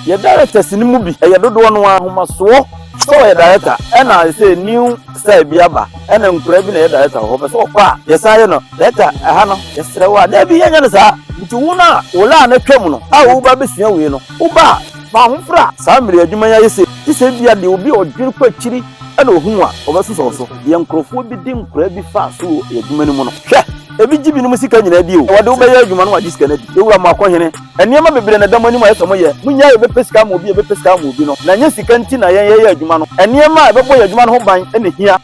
Yɛ directors no mu bi, ɛyɛ dodoɔ no ara ahomasoɔ sɛ ɔyɛ director, ɛna sɛ new style bi aba, ɛna nkura bi na ɛyɛ director wɔ hɔ, pɛ sɛ ɔkɔ a yɛsan yɛ no director ɛha no, yɛsrɛ wo a, daabi, yɛnyɛ no saa. Nti wo no a wo laa no atwam no a woba bɛsua wei no, woba a, fa ho fra saa mmerɛ adwuma yi ayɛ sɛ gye sɛ bia deɛ obi a ɔdwene kɔ akyiri ɛna ɔhu a ɔbɛsosɔ so. Deɛ nkurɔfoɔ bi de nkura bi faa so wɔ adwuma no mu no, hwɛ, ebi gye binom sika nyinaa di o. Wɔde wobɛyɛ adwuma no, wagye sika no adi. Ewura mu akɔhene, nneɛma bebree na ɛda mo anim a ɛsɛ mo yɛ. Munya yɛbɛpɛ sika ama obi, yɛbɛpɛ sika ama obi no, na nyɛ sika nti na yɛn yɛyɛ adwuma no. Nneɛma a ɛbɛbɔ yɛ adwuma no ho ban ɛna hia.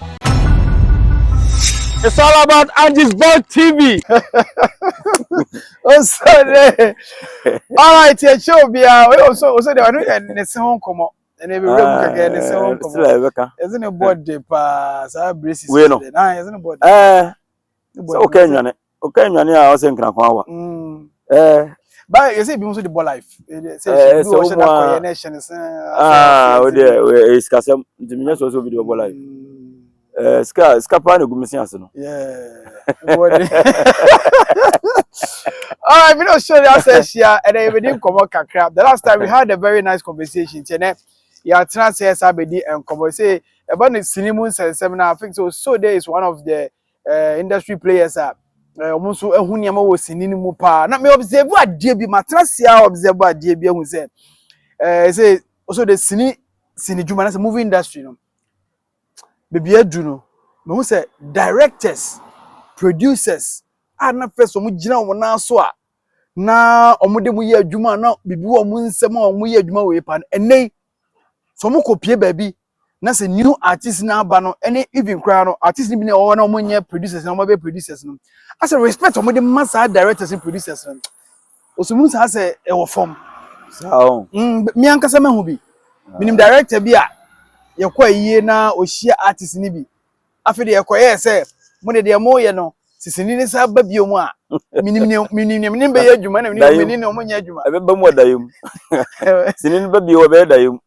It's all about Angie's Vogue TV. Osode. All right, yɛ obiara. Oye oso oso de ɔno yɛ ne se ho nkɔmɔ. Ɛna ebi wura mu kɛkɛ ne se ho nkɔmɔ. Sila yɛbɛka. Yɛsɛ ne bɔde paa saa braces. Wei no. Na yɛsɛ ne bɔde. Sɛ woka nwane a, ɔsɛ nkrakwan awa. Ba yɛsɛ ebi nso de bɔ life. Sɛ sɛ ebi wɔ hyɛ wo mu da a- kɔyɛ na ɛhyɛ ne se. Ah, wo deɛ, ɛyɛ sikasɛm nti menyɛ sɛ obi de bɛbɔ life. Sika paa na egu me se ase no. Yeah. Bɔde. All right, we don't show you ahyia and then we didn't come out kakra. The last time we had a very nice conversation. Tene ya tena sɛ sa bedi nkɔmɔ sɛ ɛba ne sini mu nsɛnsɛm na I think so so there is one of the industry players a ɔmo nso ehu nneɛma wɔ sini no mu paa. Na me observe adeɛ bi, ma tena sia observe adeɛ bi ehu sɛ sɛ so the sini dwuma na sɛ movie industry no beebi adu no, mehu sɛ directors, producers a na first ɔmo gyina wɔn nan so a na ɔmo de mo yɛ adwuma na biribi wɔ ɔmo nsam a ɔmo yɛ adwuma wɔ epa no, ɛnɛ yi sɛ ɔmo kɔ pie baabi na sɛ new artist na aba no, ɛne even koraa no, artist no bi na ɛwɔ hɔ na ɔmo nyɛ producers na ɔmo bɛ producers no, asɛ respect ɔmo de ma saa directors ne producers no, osùnmù saa sɛ ɛwɔ fam. Saa o. Mi ankasa mahu bi, minim director bi a yɛkɔ ayie na ohyia artist ni bi. Afei de yɛkɔyɛɛ sɛ mo de deɛ moyɛ no sisini ne sa ba bio mu a, minim nea minim bɛyɛ adwuma na minim Dayo. minim nea ɔmo nyɛ adwuma. Ɛbɛba mu wɔ dayɛ mu, sini no ba bio, wɔbɛyɛ dayɛ mu.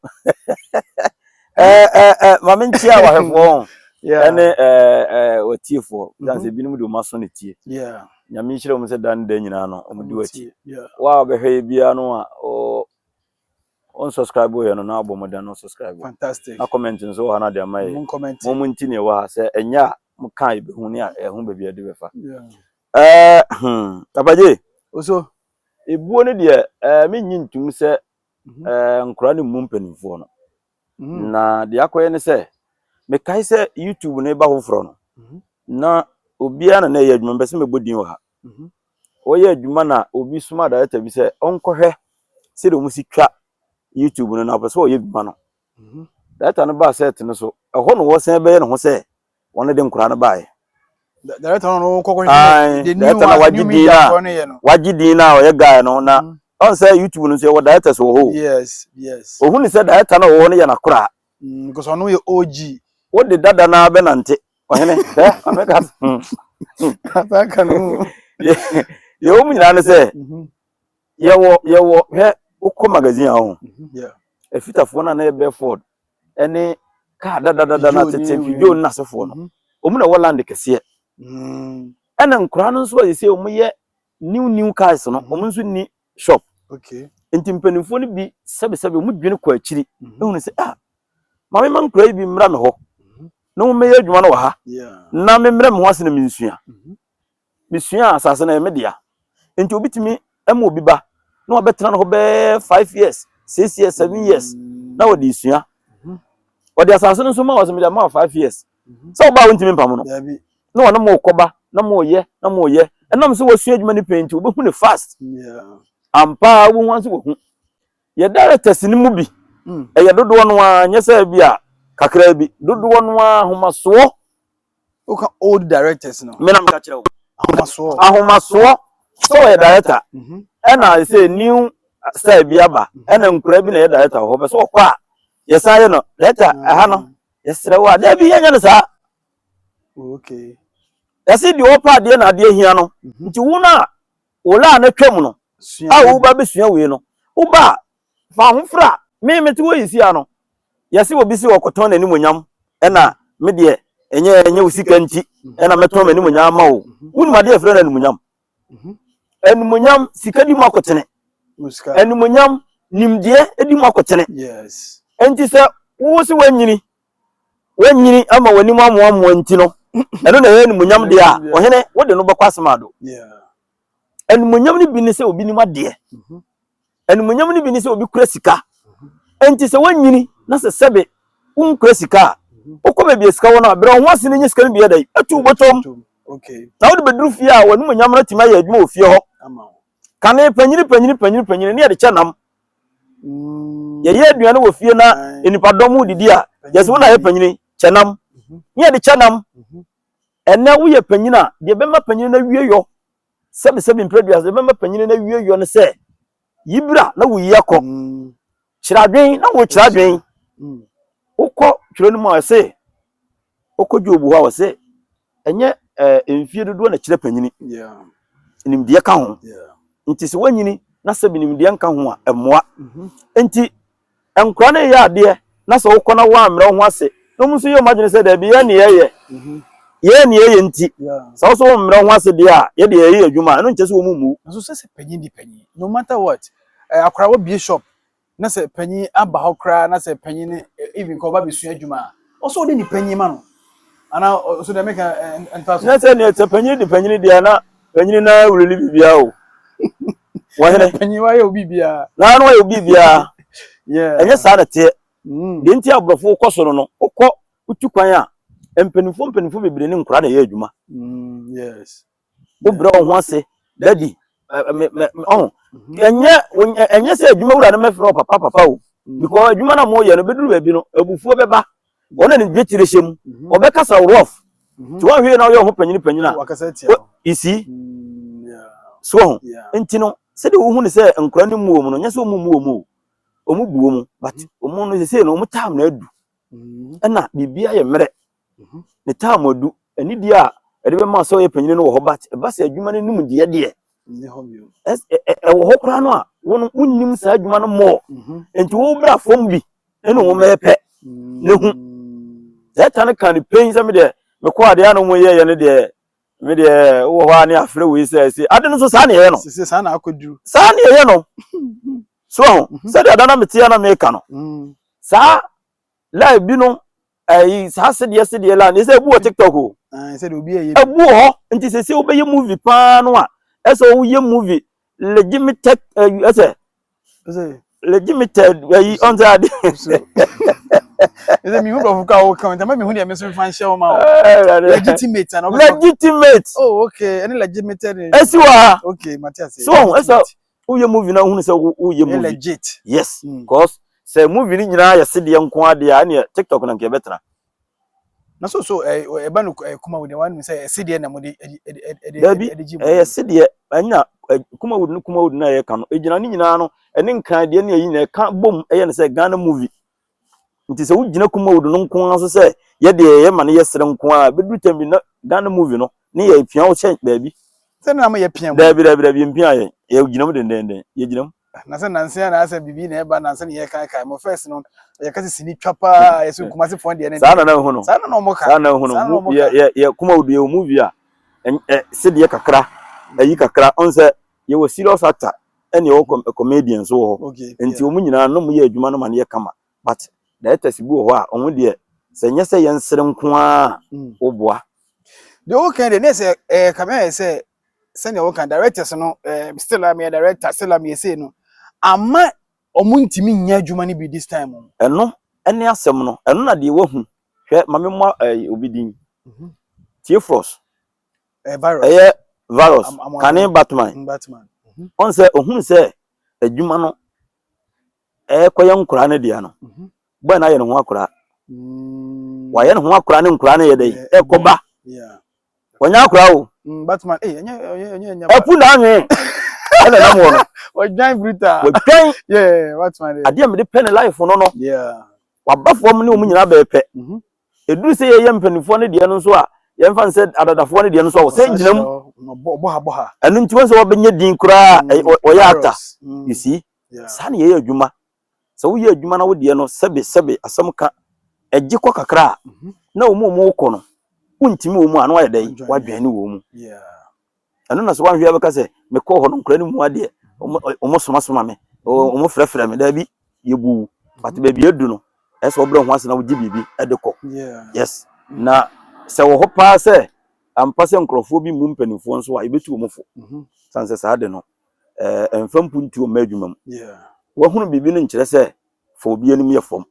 ɛɛ ɛɛ ɛɛ maame, nkyia wahwɛfoɔ ho ɛne ɛɛ ɛɛ wɔtiefoɔ dan sɛ ebinom de wɔn aso ne tie. Nyame nhyira wɔn sɛ dan ne dan nyinaa no wɔn di wɔakyi. Wa a wɔbɛhwɛ yɛ biara no a ɔnsubscribe yɛ no na abɔ mmɔden no subscribe. Fantastic. Na comment nso wɔ ha na de ama yɛ. Mo comment. Mo nti ne ɛwɔ ha sɛ ɛnyɛ a mo ka yɛbɛhu ne a ɛho baabi a yɛde bɛfa. ɛɛ hmm tapagye. Oso. Ebuo no deɛ, menyi ntum sɛ nkora no mmu mpanimfoɔ no. Na deɛ akɔyɛ ne sɛ mekae sɛ YouTube no ba foforɔ no, na obiara na ɛyɛ adwuma mpɛ sɛ mɛbɔ din wɔ ha. Wɔyɛ adwuma na obi soma director bi sɛ ɔnkɔhwɛ sɛdeɛ ɔmo si twa YouTube no, na ɔpɛ sɛ ɔyɛ adwuma no. Director no baa set no so, ɛhɔ na wɔsan bɛyɛ ne ho sɛ wɔn de nkora no baeɛ. Director no kɔkɔ. Aye, The new director na one, wagye new din media a foɔ no yɛ no. Wagye din na ɔyɛ guy no na ɔn sɛ YouTube no nso yɛwɔ directors wɔ hɔ o. Ohun sɛ director no a ɔwɔ hɔ no yɛ n'akora. Because ɔno yɛ OG. Wode dada naa bɛnante ɔhene hɛ ameka. Aka no. Yɛwɔ mu nyinaa ne sɛ yɛwɔ hwɛ, wokɔ magazine a ho afitafoɔ no a na yɛ Bedford ɛne kaa dadadada na Peugeot tete ne wei. Peugeot no n'asefoɔ no, ɔmu na ɛwɔ land kɛseɛ. Ɛna nkoraa no nso a yɛsɛ ɔmo yɛ new new cars no, ɔmo nso ni shop. Nti mpanimfoɔ no bi, sɛbesɛbe, ɔmo dwene kɔ akyiri ehunu sɛ, ah, maame, ma nkoraa yi bi mmra me hɔ na wɔn mmɛyɛ adwuma no wɔ ha na memmrɛ me ho ase na mensua. Mesua a, asase no ɛyɛ me dea. Nti obi tumi ma obi ba na wabɛtena no hɔ bɛyɛ 5 years, 6 years, 7 years na wɔde esua. Wɔde asase no nso ma wɔ sɛ mede ama wɔ 5 years sɛ ɔbaa wontumi mpam no. Dabi. Na wɔne mo kɔba na mo yɛ na mo yɛ, ɛnam sɛ wɔsua adwuma no pɛn nti wobɛhu ne fast. Ampa, wohu nso wɔhu yɛ directors no mu bi. Ɛyɛ dodoɔ no ara, nyɛ sɛ bi a kakra bi, dodoɔ no ara ahomasoɔ. Woka old directors no. Me na meka kyerɛ wo. Ahomasoɔ. Ahomasoɔ sɛ ɔyɛ director ɛna sɛ new style bi aba, ɛna nkura bi na ɛyɛ director wɔ hɔ, pɛ sɛ ɔkɔ a yɛsan yɛ no director ɛha no, yɛsrɛ wo a, daabi, yɛnyɛ no saa. Yɛse deɛ ɔpɛ adeɛ na adeɛ hia no. Nti wo no a wo laa no twam no Sua. A woba bɛsua wei no, woba a, fa ho fra me. Mete wɔ yi sia no, yɛse obi sɛ ɔkɔtɔn n'animonyam, ɛna me deɛ ɛnyɛ wo sika nti ɛna mɛtɔn m'animonyam ama wo. Wonim adeɛ yɛfrɛ no animonyam? Animonyam, sika di mu akotene. Wo sika. Animonyam. Nimdeɛ di mu akotene. Yes. Enti sɛ wo sɛ woanyini, woanyini ama w'anim amoamoa nti no, ɛno na ɛyɛ animuonyam deɛ a, ɔhene, wode no bɛkɔ asɛm Yeah. Animuonyam no bi ne sɛ obi nim adeɛ. Animuonyam no bi ne sɛ obi kura sika. Enti sɛ woanyini na sɛ sɛbe wonkura sika a, wokɔ baabi a sika wɔ no a, brɛ wo ho ase na nya sika no bi yɛ dɛn? Atu wo bɔtɔm. Okay. Na wode bɛduru fie a, w'animuonyam no atumi ayɛ adwuma wɔ fie hɔ. Ama wo. Kane panyini panyini panyini panyini ne yɛde kyɛ nam. Yɛyɛ aduane wɔ fie na nnipadɔm redidi a, yɛsɛ wo na yɛ panyini, kyɛ nam. Ne yɛde kyɛ nam. Ɛnɛ woyɛ panyin a, deɛ bɛma panyin no awie yɔ, sɛbesɛbe mprɛduasa, deɛ bɛma panyin no awie yɔ ne sɛ, yi bra na woyi akɔ. Kyerɛ adwen na wokyerɛ adwen. Wokɔ twerɛ no mu a, ɔse, wokɔ Job hɔ a, ɔse, ɛnyɛ mfie dodoɔ na kyerɛ panyini. Nimdeɛ ka ho. Nti sɛ woanyini na sɛ nimdeɛ nka ho a, ɛmmoa. Nti nkora no yɛ adeɛ na sɛ wokɔ na woammrɛ wo ho ase na wɔn nso yɛ wɔn adwene sɛ daabi yɛn ne yɛyɛ yɛn ne yɛyɛ nti sɛ wo so wommrɛ wo ho ase deɛ a yɛde yɛyɛ adwuma a, ɛno nkyɛ sɛ wɔn mmu. Nso sɛ panyin di panyin no matter what, akora wabie shop na sɛ panyin aba hɔ koraa na sɛ panyin no even kɔ ɔba bɛsua adwuma a, ɔsɛ ɔde ne panyin ma no anaa ɔso deɛ meka nta so. Na sɛ neɛ sɛ panyin di panyin deɛ na panyin na wurili biribiara o. Wɔhene. Panyin wayɛ obi biara. Na no wayɛ obi biara. Ɛnyɛ saa na teɛ. Deɛ nti aborɔfo kɔ so no, wokɔ wotu kwan a, mpanimfoɔ mpanimfoɔ bebree ne nkora na ɛyɛ adwuma. Yes. Wobrɛ wo ho ase, daddy, ɔho. Ɛnyɛ sɛ adwuma wura no mɛfrɛ wo papa papa o. Because adwuma na moyɛ no, bɛduru baabi no, abufuo bɛba. Wɔn na ne dwetire hyɛ mu. Ɔbɛkasa rough. Nti wɔnhwɛ na ɔyɛ ho panyini panyini a, you see? So ho. Nti no, sɛdeɛ wohu ne sɛ nkora no mu wɔ mu no, nyɛ sɛ ɔmu mu wɔ mu o. Ɔmu bu wɔ mu, but ɔmu no sɛsɛ no, ɔmu time na adu. Ɛna biribiara yɛ mmerɛ. Ne time adu. Anidie a ɛde bɛma sɛ ɔyɛ panyini no wɔ hɔ, but ɛba sɛ adwuma no nim deɛ deɛ ɛwɔ hɔ koraa no a, wɔn wonnim saa adwuma no mmɔɔ. Nti wɔbra fam bi ɛna wɔn mɛpɛ ne ho. Sɛ no ka ne pɛn sɛ me deɛ mekɔ adeɛ a na wɔn yɛyɛ no deɛ me deɛ wɔ hɔ a ne afrɛ wei sɛ ɛsɛ ade no nso saa ne ɛyɛ no. Saa na akɔduru. Saa ne ɛyɛ no. So ho sɛdeɛ ada na meteɛ na meka no. Saa live bi no ɛyi saa sedeɛ sedeɛ la ne sɛ ebu wɔ TikTok o. Ebu wɔ hɔ nti sɛ sɛ wobɛyɛ movie paa no a ɛsɛ woyɛ movie legitimate ɛsɛ legitimate ɛyi ɔn sɛ ade. Ɛsɛ mi hu brɔfo ka wo kan ntama mi hu deɛ mi nso nfa nhyɛ wo ma o. Legitimate ana. Legitimate. Oh, okay, ɛne legitimate. Esi wɔ ha. Okay, mate ase. So ɛsɛ woyɛ movie na wohunu sɛ woyɛ movie. Legit. Yes, cause sɛ movie no nyinaa yɛ sedeɛ nko adeɛ a, ɛneɛ TikTok na nka yɛbɛtena. Na so ɛba no Kumawood deɛ wɔn sɛ sedeɛ na mo de ɛde Dabi, ɛde gye. Ɛyɛ sedeɛ ɛnya Kumawood no, Kumawood na ɛyɛ ka no egyina ne nyinaa no ɛne nkran deɛ ne ɛyi na ɛka bom ɛyɛ no sɛ Ghana movie. Nti sɛ wogyina Kumawood no nko ara so sɛ yɛdeɛ yɛyɛ ma no yɛ sere nko ara, bɛduru tam bi na Ghana movie no ne yɛ pia wo kyɛn baabi. Sɛ na mo yɛ pia mu. Dabi dabi dabi, yɛmpia yɛn, yɛgyina mu dendenden, yɛgyina mu. Na sɛ nanse a na asɛ bibi na ɛba nanse ne yɛ kan kan mo first no yɛ kasi sini twa paa yɛ so Kumasi fɔn deɛ ne saa na na ehu no. Saa na na ɔmo ka. Saa na ehu no. Yɛ yɛ yɛ Kumawood yɛ movie a ɛ sedeɛ kakra ɛyi kakra ɔn sɛ yɛwɔ serious actor ɛna yɛwɔ comedian nso wɔ hɔ, nti wɔn nyinaa no mo yɛ adwuma no ma no yɛ kama, but directors bi wɔ hɔ a wɔn deɛ sɛ nyɛ sɛ yɛn sere nko ara wɔboa. Deɛ wɔka deɛ ne sɛ kame ayɛ sɛ sɛnea wɔka directors no still a meyɛ director, still a meyɛ sei no ama ɔmo ntumi nyɛ adwuma no bi this time. Ɛno ɛne asɛm no, ɛno na deɛ wahu. Hwɛ, maame mmɔ obi din, Theophilus. Virus. Ɛyɛ Virus kane Batman. Batman. Ɔn sɛ ohun sɛ adwuma no ɛkɔyɛ nkoraa no deɛ no bɔyɛ no ayɛ ne ho akoraa, wayɛ ne ho akoraa ne nkoraa no yɛ dɛ ɛkɔba wɔnyɛ akoraa o. Batman ɛnyɛ ɛnyɛ ɛnyɛ. Ɛpu na anwe ɛna nam wɔ no. Wɔdwan brutal. Wɔdwan. Yeah, Batman. Adeɛ a mede pɛ ne life no, waba fam ne wɔn nyinaa bɛyɛ pɛ. Eduru sɛ yɛyɛ mpanimfoɔ no deɛ no nso a, yɛmfa no sɛ adadafoɔ no deɛ no nso a, wɔsɛ gyina mu. Bɔha bɔha. Ɛno nti wɔn sɛ wɔbɛnyɛ din koraa wɔyɛ actor, you see? Saa na yɛyɛ adwuma. Sɛ woyɛ adwuma na wodeɛ no sɛbe sɛbe asɛm ka ɛgye kɔ kakra a, na wɔn a wɔn kɔ no wontumi wɔn mu a na wayɛ dɛ wadwɛn ne wɔn mu. Ɛno na sɛ wanhwɛ bɛka sɛ mekɔɔ hɔ no nkora no mu adeɛ wɔn somasoma me. Wɔn frɛfrɛ me, daabi, yɛbu wo, but baabi adu no, ɛsɛ wɔbrɛ ho ase na wogye biribi de kɔ. Yes, na sɛ wɔ hɔ paa sɛ ampa sɛ nkurɔfoɔ bi mmu mpanimfoɔ nso a, yɛbɛtu wɔn fo. Sane sɛ saa de no, ɛmfa mpuntuo mma adwuma mu. Wahunu biribi no nkyerɛ sɛ fa obi anim yɛ fam.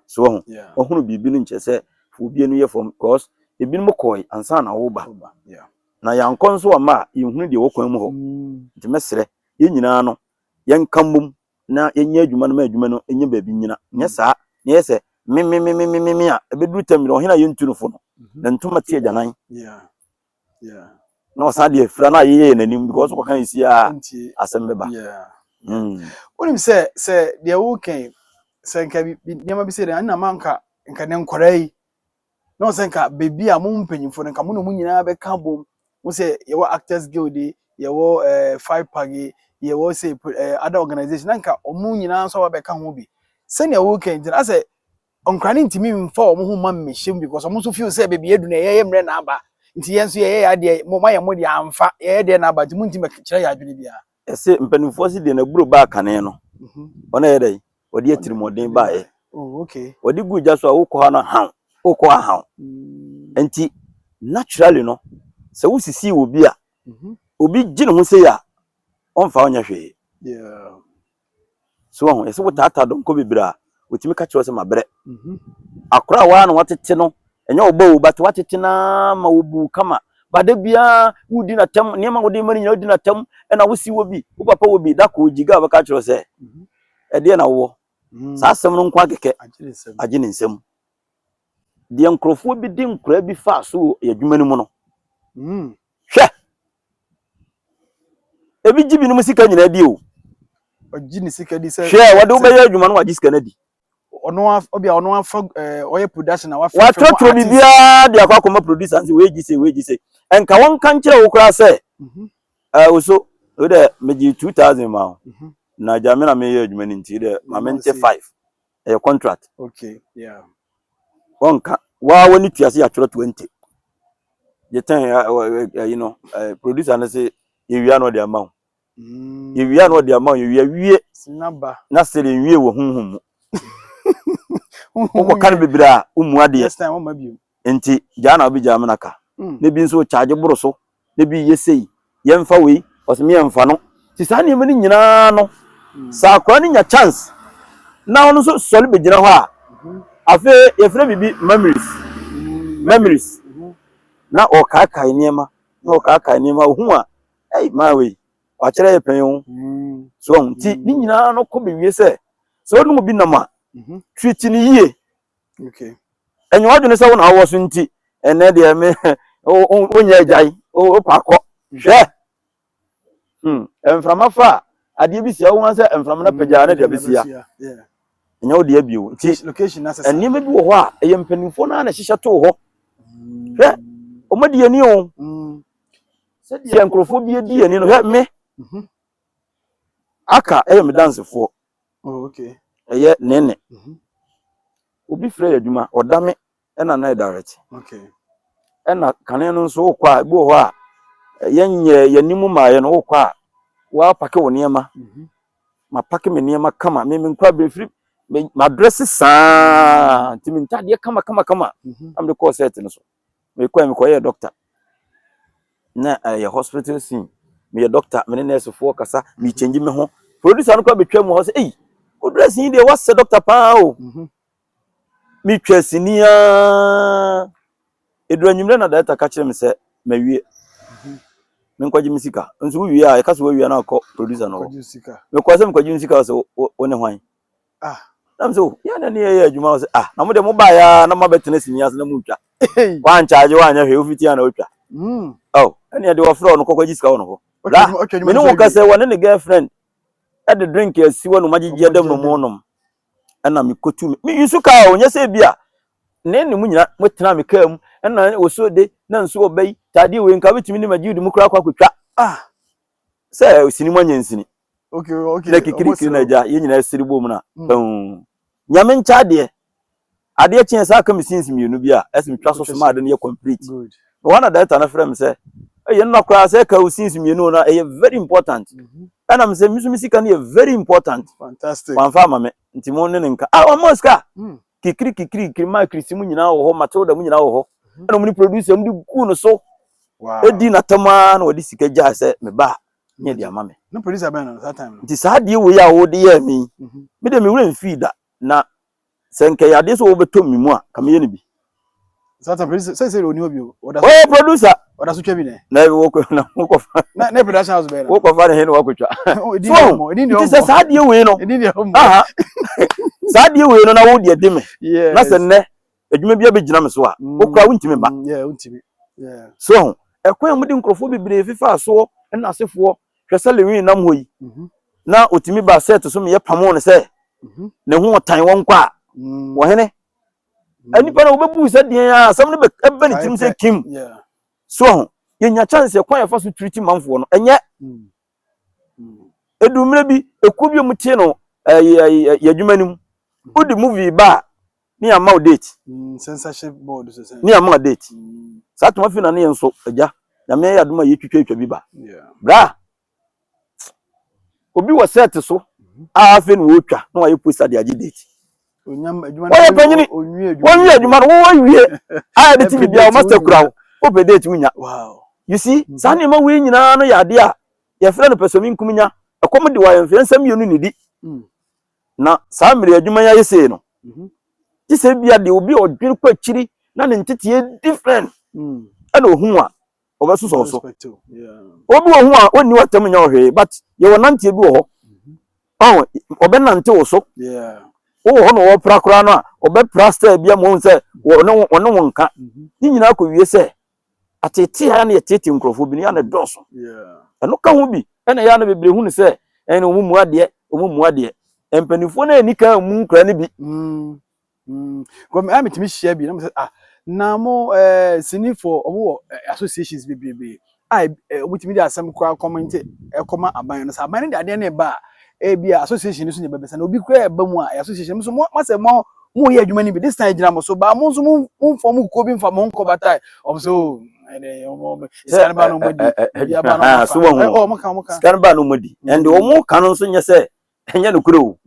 So wahu? Wahunu biribi no nkyerɛ sɛ fa obi anim yɛ fam, because ebinom kɔe ansa na woba. Na yɛankɔ nso amma a, yɛnhunu deɛ ɛwɔ kwan mu hɔ. Nti mɛsrɛ, yɛn nyinaa no, yɛnka mmom na yɛnyɛ adwuma no ma adwuma no nyɛ baabi nnyina. Nyɛ saa na yɛ sɛ me me me me me me me a, ɛbɛduru tam bi no, ɔhene a yɛntu no fo no, ne ntoma te agyanan. Na ɔsan de afira na ayeyɛ yɛn anim because kɔka yɛ si a, asɛm bɛba. Wonim sɛ deɛ wokan sɛ nka nneɛma bi sɛ deɛ ɛna ma nka ne nkwadaa yi na ɔsɛ nka beebi a mo mpanyinfoɔ no, nka mo na mo nyinaa bɛka bom mo sɛ yɛwɔ Actors Guild yi, yɛwɔ FIPAG yi, yɛwɔ sɛ other organization, na nka ɔmo nyinaa nso aba bɛka ho bi sɛnea wokan. Nti asɛ nkwadaa no ntumi mfa wɔn ho mma mmɛhyɛ mu because ɔmo nso feel sɛ beebi edu na yɛyɛ mmerɛ na aba, nti yɛn nso yɛyɛ yɛ adeɛ, mo ma yɛ mo deɛ amfa yɛyɛ deɛ na aba, nti mo ntumi kyerɛ yɛ adwene biara. Ɛsɛ mpanimfoɔ si deɛ n'aburo baa kane no, ɔno yɛ dɛ wɔde atirimuɔden baeɛ. Wɔde gu gya so a, wokɔ ha no haw, wokɔ ha haw. Nti naturally no, sɛ wosisi wɔ bi a, obi gye ne ho sei a, ɔmfa wo nyɛ hwee. So wɔn yɛsɛ wotaataa dɔnkɔ bebree a, otumi ka kyerɛ wo sɛ mabrɛ. Akora a waa na watete no, ɛnyɛ ɔba o, but watete naa ma wobu kama bada biara, wodi n'atam, nneɛma a wode ma no nyinaa wodi n'atam, ɛna wosi wɔ bi, wo papa wɔ bi, da kɔ ogyiga a, wɔbɛka kyerɛ wo sɛ ɛdeɛ na wowɔ saa asɛm no nko akɛkɛ. Agye ne nsam. Agye ne nsam. Deɛ nkurɔfoɔ bi de nkora bi faa so wɔ adwuma no mu no, hwɛ, ebi gye binom sika nyinaa di o. Ɔgye ne sika di sɛ Hwɛ, wɔde wobɛyɛ adwuma no, wagye sika no adi. Ɔno obi a ɔno afa ɔyɛ production na wafa. Watwerɛtwerɛ biribiara de akɔ akɔma producer nse wei gye se, wei gye se, ɛnka wɔnka nkyerɛ wo koraa sɛ oso wo dɛ megye 2000 ma wo, na gya me na meyɛ adwuma no, nti dɛ ma mente five, ɛyɛ contract. Wɔnka waa, wɔne tua se yɛatwerɛ 20 gye 10, ɛyi no producer no se yɛwia na ɔde ama wo, yɛwia na ɔde ama wo, yɛwia wie. Sinaba. Na sɛ nwie wɔ honhom mu, wokɔka no bebree a, wommu adeɛ. Next time ɔma bio. Nti gyaa na wobɛgyaa me naka na bi nso kyagye boro so, na bi yɛ sei, yɛmfa wei, ɔsɛ me yɛmfa no. Nti saa nneɛma no nyinaa no, sɛ akora no nya chance na ɔno nso sɔre bɛgyina hɔ a, afei yɛfrɛ biribi memories, memories, na ɔkaakae nneɛma, na ɔkaakae nneɛma, ohu a, ɛy, maa wei wakyerɛ yɛ pɛn o. So ɔho nti ne nyinaa no kɔ bɛwie sɛ wɔn mu bi nam a, treat ne yie. Ɛnyɛ wadwene sɛ wo na wowɔ so, nti ɛnɛ deɛ me wonyɛ agyae, wopɛ akɔ. Hwɛ, mframa fa a, adeɛ bi sia wo sɛ mframa no pagyaa ne deɛ bɛsia, ɛnyɛ wo deɛ bio. Nti location na sesa. Nneɛma bi wɔ hɔ a ɛyɛ mpanimfoɔ no ara na ɛhyehyɛ too hɔ. Hwɛ, ɔmo di ani o, sɛdeɛ nkurɔfoɔ bi adi ani no. Hwɛ me, aka ɛyɛ me dansefoɔ. Ɛyɛ nene. Obi frɛ yɛ adwuma, ɔda me ɛna na direct. Ɛna kane no nso, wokɔ a, ebi wɔ hɔ a yɛnyɛ yɛnim maayɛ no, wokɔ a, woapake wo nneɛma. Mapake me nneɛma kama, me nkɔ abɛfiri me madress saa, nti me ntadeɛ kama kama kama na mede kɔɔ set no so. Mekɔɛ, mekɔyɛɛ doctor na ɛyɛ hospital scene. Meyɛ doctor, me ne nursefoɔ kasa, mekyɛngye me ho. Producer no kora bɛtwa mu hɔ sɛ, ei, wo dress yi deɛ, woasɛ doctor paa o. Metwa sini aa, ɛduru anwummerɛ na director ka kyerɛ me sɛ mawie, menkɔgye me sika. Nso wowie a, yɛka sɛ woawie a, na akɔ producer no hɔ. Kɔgye sika. Mekɔɔ sɛ mekɔgye me sika, sɛ wo ne hwan? Na me sɛ o, yɛn na ne yɛyɛ adwuma. Wɔ sɛ, ah, na mo deɛ mobaeɛ a, na moabɛtena sini ase na motwa, wankyagye, wanyɛ hwee, wofiti a na wotwa. Oh, ɛne ɛde wɔfrɛ no kɔkɔgye sika wɔ no hɔ. Bra, me ne wo ka sɛ wɔne ne girlfriend ɛde drink asi hɔ nom, agyegye adam no mu nom, ɛna mekɔtu me me yusu kaa o, nyɛ sɛ bi a ne mu nyina motena me kaa mu, ɛna wɔso de na nso ɔba yi taadeɛ wei nka wobɛtumi ne magye wode mu koraa kɔ akɔtwa sɛ sini mu anyɛ nsini. Na kikirikiri na agya yɛn nyinaa siri bom na pɛn. Nyame nkyɛ adeɛ, adeɛ kyeɛ saa aka me scenes mmienu bi a ɛsɛ metwa so soma ade no yɛ complete. Na wɔn na director no frɛ me sɛ ɛyɛ nna koraa sɛ ɛka wo scenes mmienu na ɛyɛ very important. Ɛna me sɛ me nso me sika no yɛ very important. Fantastic. Wamfa ama me nti mo ne ne nka. Ah, ɔmo sika. Kikiri kikiri kikiri maa Kirisi mu nyinaa wɔ hɔ, Matilda mu nyinaa wɔ hɔ. Ɛna ɔmo ne producer ɔmo de guu no so. Edi n'atam ara na wɔde sika gyaa sɛ me ba nyɛ de ama me. No producer bɛn no that time no. Nti saa adeɛ wei a wɔde yɛɛ me yi, me de me werɛ mfii da na sɛ nka ɛyɛ adeɛ sɛ wɔbɛtɔ me mu a, ka meyɛ no bi. Saa time producer sɛ sɛ oni hɔ bio. Ɔda so. Ɔyɛ producer. Ɔda so twa bi nɛ. Na wokɔ na wokɔfa. Na production house bɛyɛ na. Wokɔfa ne he na wakɔtwa. So nti sɛ saa adeɛ wei no. Ɛdi deɛ ɔmmɔ. Aha. Saa adeɛ wei no na wo deɛ di me. Yes. Na sɛ nnɛ adwuma bi abɛgyina me so a, wokora wontumi mma. Yeah, wontumi. Yeah. So ho ɛkwan a wɔde nkurɔfoɔ bebree fefaa soɔ ɛna asefoɔ hwɛ sɛ Lewin nam hɔ yi. Na otumi ba set so meyɛ pamo no sɛ ne ho ɔtan wɔn kɔ a wɔhene. Nipa no wobɛbu sɛ deɛn a asɛm no bɛba ne tirim sɛ kim. So ho yɛnya chance ɛkwan yɛfa so treat manfoɔ no ɛnyɛ. Edu mmerɛ bi ekuo bi a wɔn tie no ɛyɛ yɛ adwuma no mu wode movie ba a ne yɛ ama wo date. Censorship board so sɛ ne yɛ ama wo date. Saa toma fi na ne yɛn nso agya Nyame ayɛ adom a yɛtwitwa atwa bi ba bra obi wɔ set so a afei na wɔretwa na wɔayɛ poster de agye date. Wɔyɛ panyini wɔnwie adwuma no wɔwie a yɛde ti biribiara wɔn master kura wo wopɛ date wonya. You see, saa nneɛma wei nyinaa no yɛ adeɛ a yɛfrɛ no pɛsɛmenkominya. Ɛkɔm de wɔ ayɛmfeɛ nsɛm mmienu ne di. Na saa mmerɛ adwuma yi ayɛ sei no, gye sɛ bia deɛ obi a ɔdwene kɔ akyiri na ne nteteɛ different ɛna ohu a ɔbɛsosɔ so. Obi wɔ ho a ɔnni w'atam nyɛ ɔhwee, but yɛwɔ nanteɛ bi wɔ hɔ. Ɔn ɔbɛnante wo so. Wowɔ hɔ na ɔpra koraa no a ɔbɛpra style bi ama wohu sɛ ɔne wo nka. Ne nyinaa kɔwie sɛ ateetee a na yɛteetee nkurɔfoɔ bi no yɛ a na ɛdɔɔso. Ɛno ka ho bi ɛna ɛyɛ a na bebree hu no sɛ ɛne wɔn mu adeɛ, wɔn mu adeɛ. Mpanimfoɔ no ani kan mu nkura no bi. Gɔmi a metumi hyia bi na mo sɛ ah na mo sinifo ɔmo wɔ associations bebrebe a ɔmo tumi de asɛm koraa kɔmɛnte ɛkɔma aban no sɛ aban no de adeɛ no ba a ebi a association no so nyɛ bɛbɛsa na obi koraa ɛba mu a ɛyɛ association mo so mo masɛ mo mo yɛ adwuma no bi this time gyina mo so ba mo nso mo mo nfa mo kuo bi nfa mo nkɔ batae ɔmo so oh ɛnɛ ɔmo sika no ba na ɔmo di ebi aba na ɔmo afa So wɔn ho ɔmo ka ɔmo ka sika no ba na ɔmo di ɛnde ɔmo ka no nso nyɛ sɛ ɛnyɛ nokorɛ o.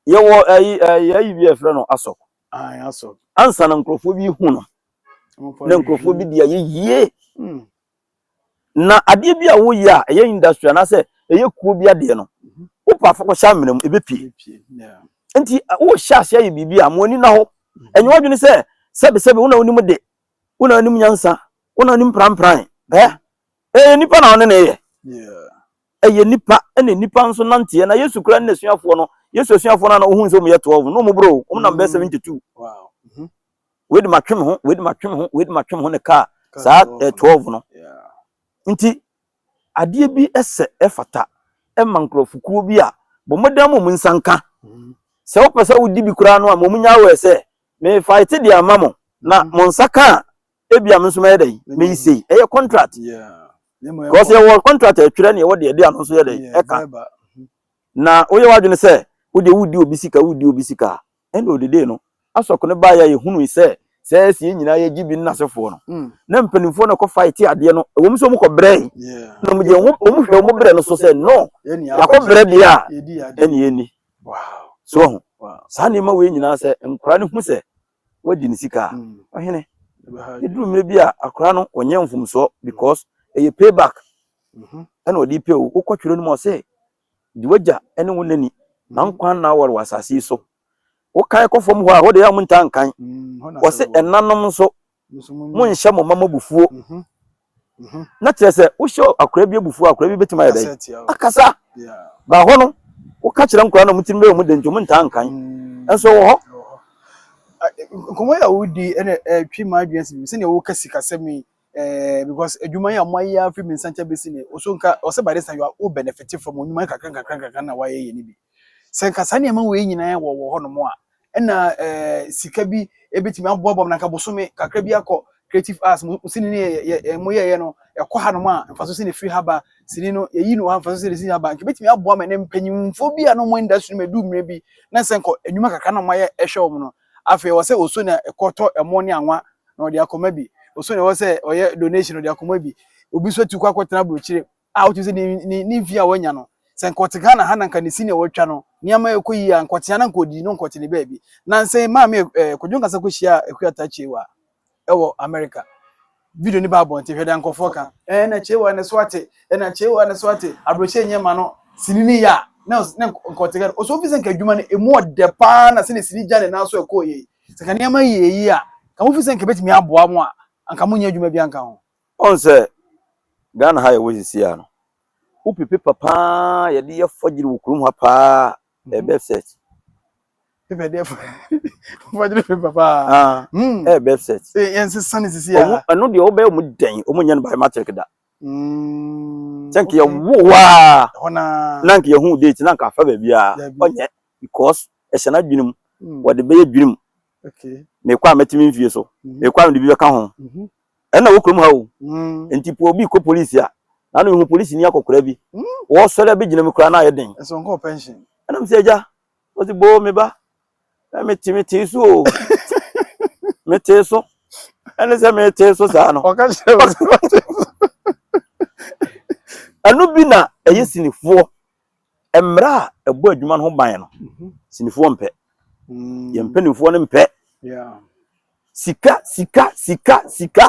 Yɛwɔ ayi ayi ayi bi a yɛfrɛ no asɔk. Asɔk. Ansa na nkurɔfoɔ bi hu no na nkurɔfoɔ bi de ayɛ yie. Na adeɛ bi a woyɛ a ɛyɛ industry anaasɛ ɛyɛ kuo bi adeɛ no, wopɛ afa kɔhyɛ amena mu ɛbɛpie. Nti wohyɛ ase ayɛ biribi a mo ani na hɔ. Ɛnyɛ w'adwene sɛ sɛbesɛbe wo na wonim de, wo na wonim nyansa, wo na wonim prampran. Ɛ ɛyɛ nipa na ɔne na ɛyɛ. Ɛyɛ nipa ɛna nipa nso nanteɛ na Yesu kura ne n'asuafoɔ no. Yesu asuafoɔ no a na ohun sɛ wɔn yɛ 12 no wɔn boro wɔn nam bɛyɛ 72. Wei de ma twe me ho, wei de ma twe me ho, wei de ma twe me ho ne kaa saa 12 no. Nti adeɛ bi ɛsɛ ɛfata ɛma nkurɔfokuo bi a bɔ mmɔden ama wɔn nsa nka. Sɛ wopɛ sɛ wodi bi koraa no a ma wɔn nya awɛ sɛ me fight de ama mo na mo nsa ka a ebi a me nso mɛyɛ dɛ meyi sei ɛyɛ contract. Because yɛwɔ contract a ɛtwerɛ ne yɛwɔ deɛ ɛde ano nso yɛ dɛ ɛka. Na woyɛ w'adwene sɛ wodeɛ wodi obi sika wodi obi sika a ɛnna odede no asɔko no baeɛ a yɛhunu sɛ sɛ ɛsi yɛn nyinaa yɛgye bi nnasefoɔ no na mpanimfoɔ no kɔ fight adeɛ no ɛwɔ mu sɛ wɔn kɔ brɛ na wɔn deɛ wɔn hwɛ wɔn brɛ no so sɛ no yɛakɔ brɛ deɛ a ɛne yɛni so ho saa nneɛma wei nyinaa sɛ nkwadaa no hu sɛ wadi ne sika a ɔhene ɛduru mmerɛ bi a akwadaa no ɔnyɛ mfomsoɔ because ɛyɛ payback ɛna ɔde pay o. Wokɔ twerɛ no mu ɔsɛ de wagya ɛne wo nani na nkwa nna awɔre wɔ asase yi so. Wokan kɔ fam hɔ a hɔ de yɛ a mo ntaa nkan wɔse ɛnanom nso monhyɛ mo mma mo abufuo na kyerɛ sɛ wohyɛ akwadaa bi abufuo akwadaa bi bɛtumi ayɛ dɛn akasa ba hɔ no woka kyerɛ nkwadaa na mo tirim bɛyɛ mo de nti mo ntaa nkan nso wɔ hɔ. Nkɔmmɔ yi a wodi ɛna ɛtwi maa adwene si sɛnea woka sikasɛm yi because adwuma yi a mo ayɛ afiri mi nsa nkyɛn bɛsi ne ɔso nka ɔsɛ by this time you are all benefit from onyuma kakra nkakra nkakra na wayɛ yɛ ne bi sɛ nka saa nneɛma wei nyinaa wɔ hɔnom a ɛna sika bi ebitumi aboaboa mu na nka bosome kakra bi akɔ creative arts mo sini ne yɛ yɛ mo yɛyɛ no ɛkɔ hanom a mfaso si ne firi haba sini no yɛyi no ha mfaso si ne si haba nka ebitumi aboa ma ne mpanyinfoɔ bi a no mo industry mu edu mmerɛ bi na sɛ nkɔ enyuma kakra na mo ayɛ ɛhwɛ wɔn no afei wɔ sɛ oso na ɛkɔtɔ ɛmo ne anwa na ɔde akɔma bi oso na ɛwɔ sɛ ɔyɛ donation ɔde akɔma bi obi nso atu kɔ akɔtena aburokyire a wotu sɛ ne ne ne mfi a wanya no. Sɛ nka ɔte Ghana ha na nka ne sini a watwa no nneɛma ɛkɔ yie a, nka ɔte ha na nka ɔdidi no, nka ɔte ne baabi. Nansa yi maame Kwadwo Nkansah kɔhyia Akua Takyewa ɛwɔ America. Video ne ba abɔnten, hwɛ deɛ nkurɔfoɔ ka. Ɛna Kyewa ne so ate, ɛna Kyewa ne so ate, aburokyire nyɛ ma no, sini ne yɛ a, na nka ɔte Ghana. Ɔsɛ ofi sɛ nka adwuma no emu ɔdɛ paa na sɛ ne sini gya ne nan so ɛkɔɔ yie. Sɛ nka nneɛma yie yie a, nka mofi sɛ nka ebetumi aboa mo a, anka monyɛ adwuma bi anka ho. Ɔn sɛ Ghana ha yɛwɔ sisi a no, wopi paper paa yɛde yɛ forgery wɔ kurom ha paa, ɛyɛ birth cert. Paper deɛ, forgery paper paa. Ah, ɛyɛ birth cert. Yɛn sesa ne sisi Ɔmo a. ɛno deɛ wobɛyɛ ɔmo dɛn, ɔmo nyɛ no biometric da. Sɛ nka yɛwo waa Ɛhɔ naa. na nka yɛhu date na nka afa baabiara. Dabi. Ɔnyɛ because ɛhyɛ n'adwene mu, wɔde bɛyɛ dwene mu. Mekɔ a mɛtumi mfie so, mekɔ a mede bi bɛka ho. Ɛna wɔ kurom ha o. Nti po obi kɔ polisi a, na no mehu polisi ni akɔkora bi, wɔsɔre abɛgyina mu koraa na ayɛ den. Ɛsɛ nkɔ pension. Ɛnam sɛ agya ɔsi boo me ba ɛ mete so o, mete so, ɛne sɛ mete so saa no. Ɔka kyerɛ wo sɛ ɔte so. Ɛno bi na ɛyɛ sinifoɔ mmerɛ a ɛbɔ adwuma no ho ban no. Sinifoɔ mpɛ, yɛn mpanimfoɔ no mpɛ. Sika, sika, sika, sika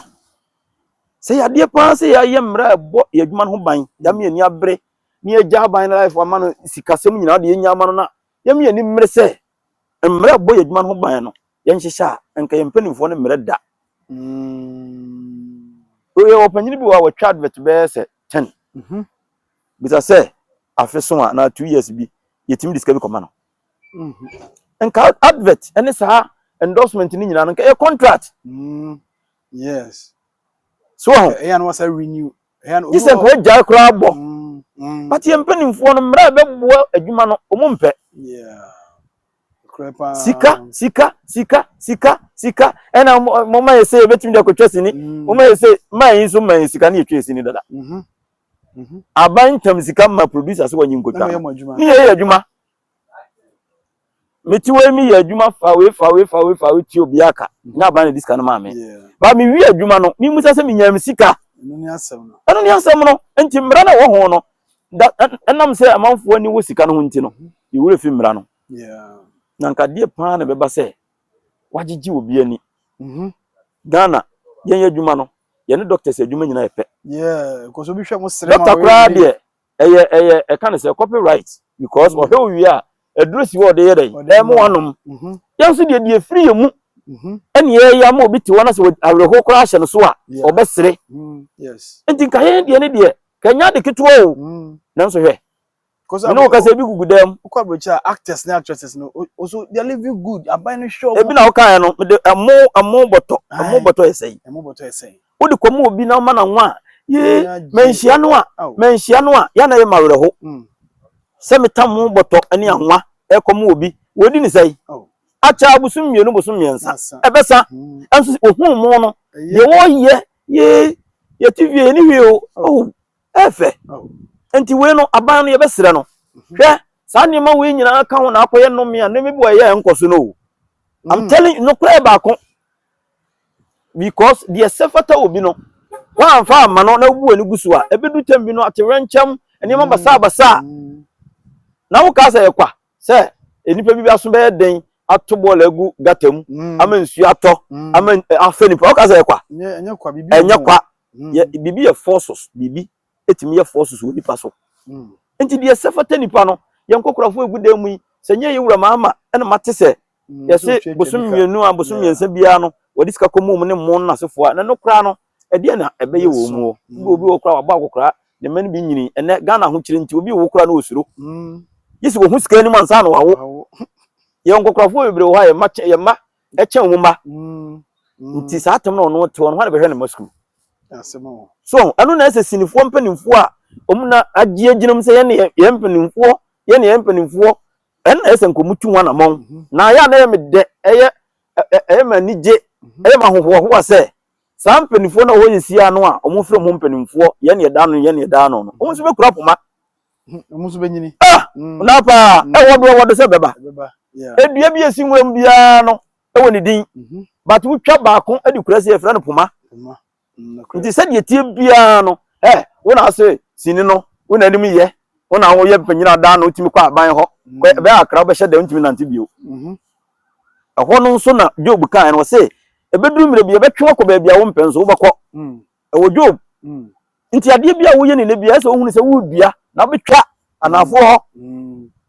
sɛ yadeɛ paa sɛ yɛayɛ mmerɛ a ɛbɔ yɛn adwuma no ho ban, yɛama yɛn ani abere ne yɛgya aban no life ama no, sikasɛm nyinaa de yɛnya ama no, na yɛma yɛn ani mmere sɛ mmerɛ a ɛbɔ yɛn adwuma no ho ban no yɛnhyehyɛ a, nka yɛn mpanimfoɔ no mmerɛ da. Oyɛ ɔpanyin bi wɔ a wɔtwa advert bɛyɛ sɛ 10. Bisa sɛ afe so a na 2 years bi yɛtumi de sika bi kɔma no. Nka advert ɛne saa endorsement no nyinaa no nka ɛyɛ contract. So ho. Ɛyɛ na wɔsa renew. Ɛyɛ na gye sɛ nka wagyae koraa bɔ. But yɛn mpanimfoɔ no, mmerɛ a ɛbɛboa adwuma no, ɔmo mpɛ. Yeah. Korɛ paa. Sika, sika, sika, sika, sika, ɛna moma yɛ sɛ yɛbɛtumi de akɔtwa sini. Moma yɛ sɛ maa yi nso ma yɛ sika ne yɛtwa sini dada. Aban ntam sika ma producer sɛ wɔnyi Na nkotwa mo yɛ no mo adwuma. Ne yɛyɛ adwuma, mete wei mi yɛ adwuma fa wei, fa wei, fa wei, fa wei, tie obi aka na aban na di sika no maa me. Ba me wie adwuma no, mi musa sɛ menya me sika. Ɛno ne asɛm no. Ɛno ne asɛm no. Nti mmara no a ɛwɔ ho no da ɛnam sɛ amanfoɔ ani wɔ sika no ho nti no, yɛwura fi mmara no. Na nka adeɛ paa na ɛbɛba sɛ wagyegye obi ani. Ghana yɛn adwuma no, yɛne doctors adwuma nyinaa yɛ pɛ. Yeah. Because obi hwɛ mo sere ma Doctor wɔyɛ koraa relief. Deɛ ɛyɛ ɛka ne sɛ copyright because ɔhwɛ wo wie a, aduro si hɔ ɔde yɛ dɛ Ɔde ɛmo ma. wanom. Yɛn nso deɛ firi yɛ mu ɛne yɛyɛ ama obi te hɔ na sɛ awerɛhoɔ koraa ahyɛ no so a, ɔbɛsere. Nti nka yɛn deɛ ne deɛ kanya ade ketewa o. Nanso hwɛ, Because mene wo kasa, ebi gugu dɛm. Wokɔ aburokyi a, actors ne actresses no also they are living good. Aban no hwɛ Ebi na wokaeɛ no, mede ɛmo bɔtɔ, ɛmo bɔtɔ yɛ sɛn? Ɛmo bɔtɔ yɛ sɛn? Wode kɔma obi na woma no a yee Ɛni agye. Manhyia no a manhyia no a yɛ na yɛ ma awerɛho sɛ metam mo bɔtɔ ne anwa ɛkɔma obi wɔdi ne sɛn akyɛ abosom 2, bosom 3 Nasa. ɛbɛsa. Ɛnso ohun mu no Ɛyɛ. deɛ wɔyɛ yee yɛte wie ne hwee o. Oh, ɛfɛ. Nti wei no, aban no yɛbɛsrɛ no, hwɛ saa nneɛma wei nyinaa ka ho na akɔyɛ nnome a nneɛma bi wɔ ɛyɛ ɛnkɔ so no o. I'm telling you, nokorɛ yɛ baako because deɛ sɛ fata obi no wɔamfa ama no na wobu w'ani gu so a, ɛbɛdu tam bi no atewerɛnkyɛm nneɛma basabasa. Na wokaa sɛ yɛkwa sɛ nnipa bi aso bɛyɛ den ato bɔɔl agu gata mu ama nsuo atɔ ama afɛ nipa, wokaa sɛ yɛkwa. Ɛnyɛ kwa biribi. Ɛnyɛ kwa. Yɛ biribi yɛ forces, biribi etumi yɛ forces wɔ nipa so. Nti deɛ sɛ fata nipa no, yɛn nkɔkorafoɔ egu dan mu yi sɛ nyɛ yɛ wura maama ɛna mate sɛ yɛse bosom 2 a bosom 3 biara no wɔde sika kɔ mu ne mo n'asefoɔ a, na no koraa no ɛdeɛ na ɛbɛyɛ wɔ mu hɔ. Obi wɔ koraa wabɔ akɔkoraa, ne mma no bi nyini. Ɛnɛ Ghana ho kyerɛ nti obi wɔ koraa no osuro gye sɛ wɔhu sika anim ansa na wawo. Yɛn nkɔkorafoɔ bebree wɔ hɔ a yɛn mma yɛn mma ɛkyɛn wɔn mma. Nti saa atam na ɔno te hɔ no, hɔ na bɛhwɛ ne mma sukuu so. Ɛno na ɛsɛ sinifoɔ mpanimfoɔ a wɔn na agye agyina mu sɛ yɛn ne yɛn mpanimfoɔ, yɛn ne yɛn mpanimfoɔ, ɛno na ɛsɛ nkɔmu tu wɔn anamɔn. Na ayɛ a na ɛyɛ me dɛ, ɛyɛ me anigye, ɛyɛ me ahohoahoa sɛ saa mpanimfoɔ na wɔyɛ sie ano a wɔn fira mu mpanimfoɔ, yɛn ne yɛda ano, yɛn ne yɛda ano no, wɔn nso bɛkura poma. Wɔn nso bɛnyini. Ah, na paa ɛwɔ do, ɛwɔ do sɛ bɛba. Edua bi esi nwuram biara no ɛwɔ ne din, but wotwa baako ɛde kura si yɛfrɛ no poma. Nti sɛdeɛ tie biara no, ɛ wo na ase sini no, wo na anim yɛ. Wo na woyɛ mpanyin adaa na wotumi kɔ aban hɔ. Kɔ ɛbɛyɛ akra wobɛhyɛ dɛm ntumi nante bio. Ɛhɔ no nso na Job kae no, ɔse ɛbɛduru mmerɛ bi yɛbɛtwe wakɔ baabi a wompɛ nso wobɛkɔ. Ɛwɔ Job. Nti adeɛ bi a woyɛ ne nɛ bi ɛsɛ wohunu sɛ woredua na wobɛtwa anaafoɔ hɔ.